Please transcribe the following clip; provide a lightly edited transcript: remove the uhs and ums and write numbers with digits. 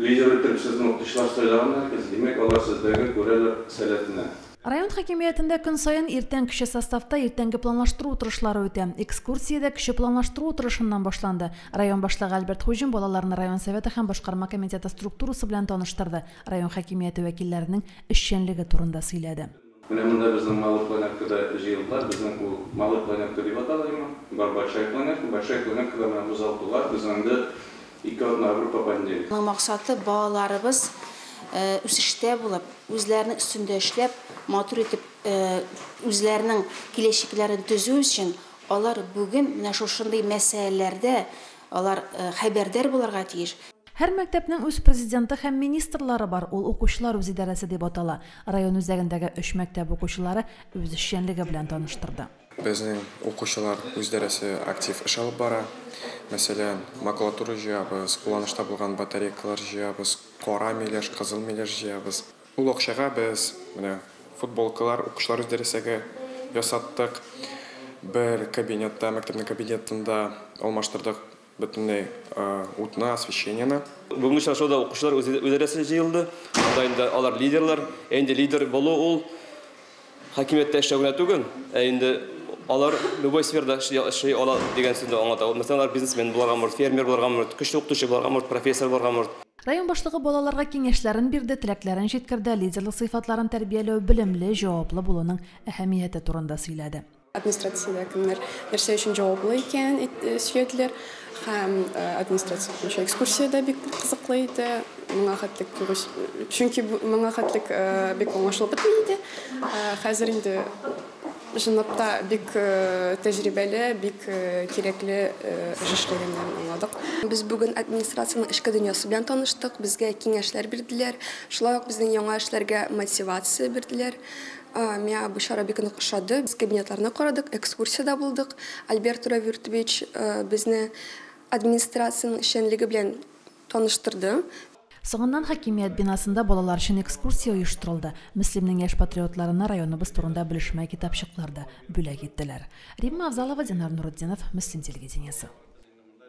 Лидер итеп сезне укытучылар сайлаганнар икән, димәк, алар сездәге күрәләр сәләтне. Район хакимиятендә көн саен иртән кече составта иртәнге планлаштыру утырышлары үтә. Экскурсия дә кече планлаштыру утырышыннан башланды. Район башлыгы Альберт Хуҗин балаларны район Советы һәм башкарма комитеты структурасы белән таныштырды, район хакимияте вәкилләренең эшчәнлеге турында сөйләде. Менә монда безнең Малый планеткада җыелдылар, безнең ул Малый планетка дип атала има, бар Большая планетка, Большая планеткада менә бу зал тула, без анда 2 атна группа понедельник. Аның максаты балаларыбыз үсештә булып, үзләренең өстендә эшләп, матур итеп үзләренең киләчәкләрен төзү өчен алар бүген менә шушындый мәсьәләләрдә алар хәбәрдар булырга тиеш. Һәр мәктәпнең үз президенты һәм министрлары бар, ул укучылар үз идарәсе дип атала. Район үзәгендәге 3 мәктәп укучылары үз эшчәнлеге белән таныштырды. Безнең укучылар үз идарәсе актив эш алып бара. Мәсәлән, макулатура җыябыз, кулланышта булган батарейкалар җыябыз, кара миләш, кызыл миләш җыябыз. Ул акчага без менә футболкалар укучылар үз идарәсегә ясаттык. Бер кабинетта, мәктәпнең кабинетында алмаштырдык бөтенләй утны, освещениены. Бүгенге очрашуда укучылар үз идарәсе җыелды. Анда инде алар лидерлар. Инде лидер булу ул хакимияттә эшләү генә түгел, ә инде алар любой сферада эшли ала дигән сүзне аңлата. Мәсәлән, алар бизнесмен булырга мөмкин, фермер булырга мөмкин, көчле укытучы булырга мөмкин, профессор булырга мөмкин. Район башлыгы балаларга киңәшләрен бирде, теләкләрен җиткерде, лидерлык сыйфатларын тәрбияләү, белемле, җаваплы булуның әһәмияте турында сөйләде. Администрациядә кемнәр нәрсә өчен җаваплы икәнен сөйләделәр һәм администрация буенча экскурсия дә бик кызыклы иде. Моңа хәтлек чөнки моңа хәтлек бик аңлашылып бетми иде. Хәзер инде чынлап та бик тәҗрибәле, бик кирәкле эш эшләгәннәрен аңладык. Без бүген администрациянең эчке дөньясы белән таныштык, безгә киңәшләр бирделәр, шулай ук безнең яңа эшләргә мотивация бирделәр. Миңа бу чара бик нык ошады. Без кабинетларны карадык, экскурсиядә булдык. Альберт Равертович безне администрациянең эшчәнлеге белән таныштырды. Соңыннан хакимият бинасында балалар өчен экскурсия оештырылды. Мөслимнең яшь патриотларына районыбыз турында белешмә китапчыклар да бүләк иттеләр. Римма Авзалова, Динар Нурутдинов, Мөслим телевидениесе.